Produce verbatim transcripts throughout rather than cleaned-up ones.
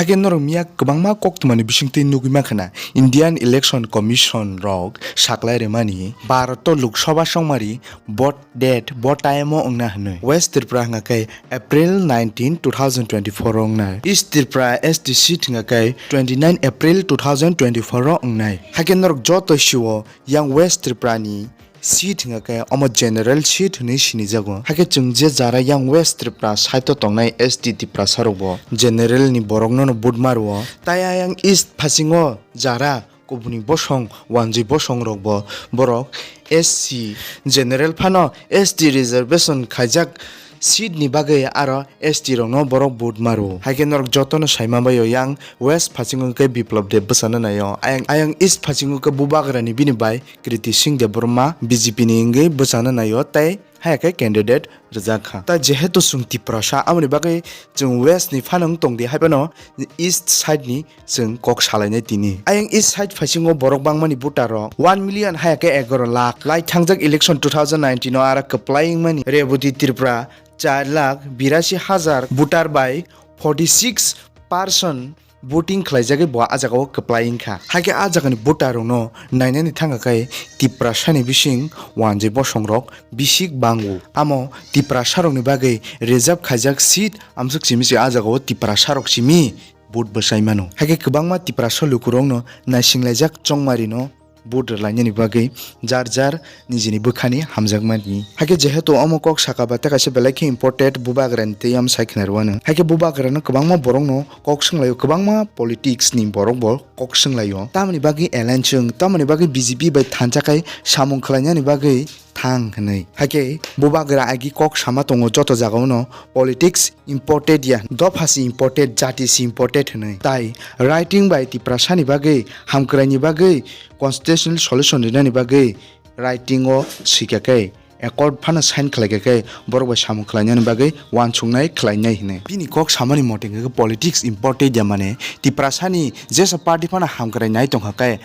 Hakhe norok miya kwbangma koktwmani bisingtwi nugwi mankha na, Indian Election Commission rok saklai rwmani Bharat o Lok Sabha chongmari vote date bo time o wngna hwnwi. West Tripura hwnkha khe April nineteen, two thousand twenty-four o wngnai. East Tripura S T seat hwnkha khe twenty-nine April two thousand twenty-four o wngnai. Hakhe norok joto sio yang West Tripura ni seat hwnkha khe omo general seat hwnwi sinijago. Hakhe chwng je jara yang West Tripura side o tongnai S T Tiprasa rokbo general ni borokno no vote ma rwo. Tai ayang East phasingo jara kubuni bosong, wanjwi bosong rokbo borok S C general phano S T reservation khaijak seat ni bagwi aro S T rokno borok vote ma rwo. Hakhe norok jotono saima baio yang West phasingo khe Biplab Deb bwchana naio. Ayang, ayang East phasingo khe Bubagrani bini bai Kriti Singh Debbarma B J P ni wngwi bwchana naio tei haya khe candidate rwjak kha. Tai jehetu chwng Tiprasa, aboni bagwi chwng West ni phano wng tong di, hai phano East side ni chwng kok salainai tini. Ayang East side phasingo borok bangmani voter rok one million haya khe egaro lakh. Lai thangjak election two thousand nineteen o aro kwplai wngmani Reboti Tripura char lakh birasi hajar voter bai forty six percent voting khlaijagwi bo ah jagao kwplai wngkha. Hakhe ah jagani voter rokno nainani thangkha khe Tiprasani bising wanjwi bosongrok bisik bango. Amo Tiprasarokni bagwi reserve khaijak seat amsuk simi se ah jagao Tiprasarok simi vote bwchai mano. Hakhe kwbangma Tiprasa lukurokno naisinglaijak chongmarino vote rwlainani bagwi jar jar nijini bwkhani hamjakmani. Hakhe jehetu omo kok saka ba tei kaisa belai khe important Bubagrani tei yam sai khna rwano. Hakhe Bubagrano kwbangma borokno kok swnglaio, kwbangma politics ni borok bo kok swnglaio. Tamoni bagwi alliance wng, tamoni bagwi B J P bai thansa khai samung khlainani bagwi thang hwnwi. Hakhe Bubagra agi kok sama tongo joto jagao no politics important ya, dopha se important, jati se important hwnwi. Tai writing bai Tiprasani bagwi, hamkraini bagwi, constitutional solution rinani bagwi writing o swikha khe, accord phano sign khlaikha khe, borok bai samung khlainani bagwi uansuknai khlainai hwnwi. Bini kok samani mote hwnkhe politics important ya, mane Tiprasani jesa party phano hamkrai nai tongkha khe,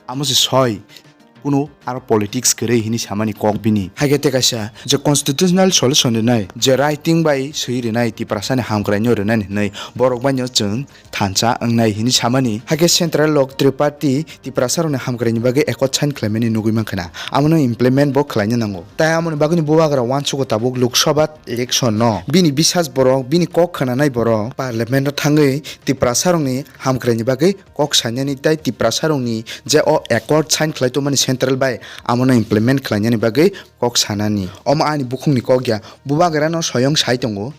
amo se soi kunu aro politics kwrwi hini samani kok bini. Hakhe tei kaisa je constitutional solution rinai, je writing bai swi rinai, Tiprasani hamkraino rinani hwnwi borok baino chwng thansa wngnai hini samani. Hakhe central lok Triparty Tiprasarokni hamkraini bagwi accord sign khlaimani nugwi mankha na, amono implement bo khlaina nango. Tai amoni bagwini Bubagra uansugo tabuk Lok Sabha election no. Bini bisas borok, bini kok khwnanai borok parliament o thangwi Tiprasarokni hamkraini bagwi kok sainani tei Tiprasarokni je o accord sign khlai tongmani central bai, amono implement khlainani bagwi kok sanani. Omo ani bukhukni kok ya, Bubagrano soyong sai tongo.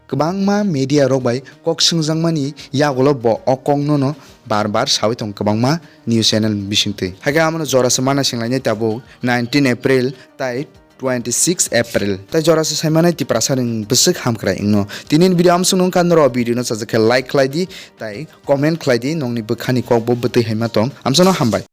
Kwbangma media rok bai kok swngjakmani yagulo bo o kokno no bar bar sawi tongo kwbangma news channel bisingtwi. Hakhe amono jora se mana singlainai tabuk nineteen April tai twenty six April. Tai jora se saimanai Tiprasa ni bwswk hamkrai wngno. Tini ni video amsong nung kha norok video no chajak khe like khlai di tai comment khlai di, nongni bwkhani kok bo bwtwi hai ma tong. Amsano hambai.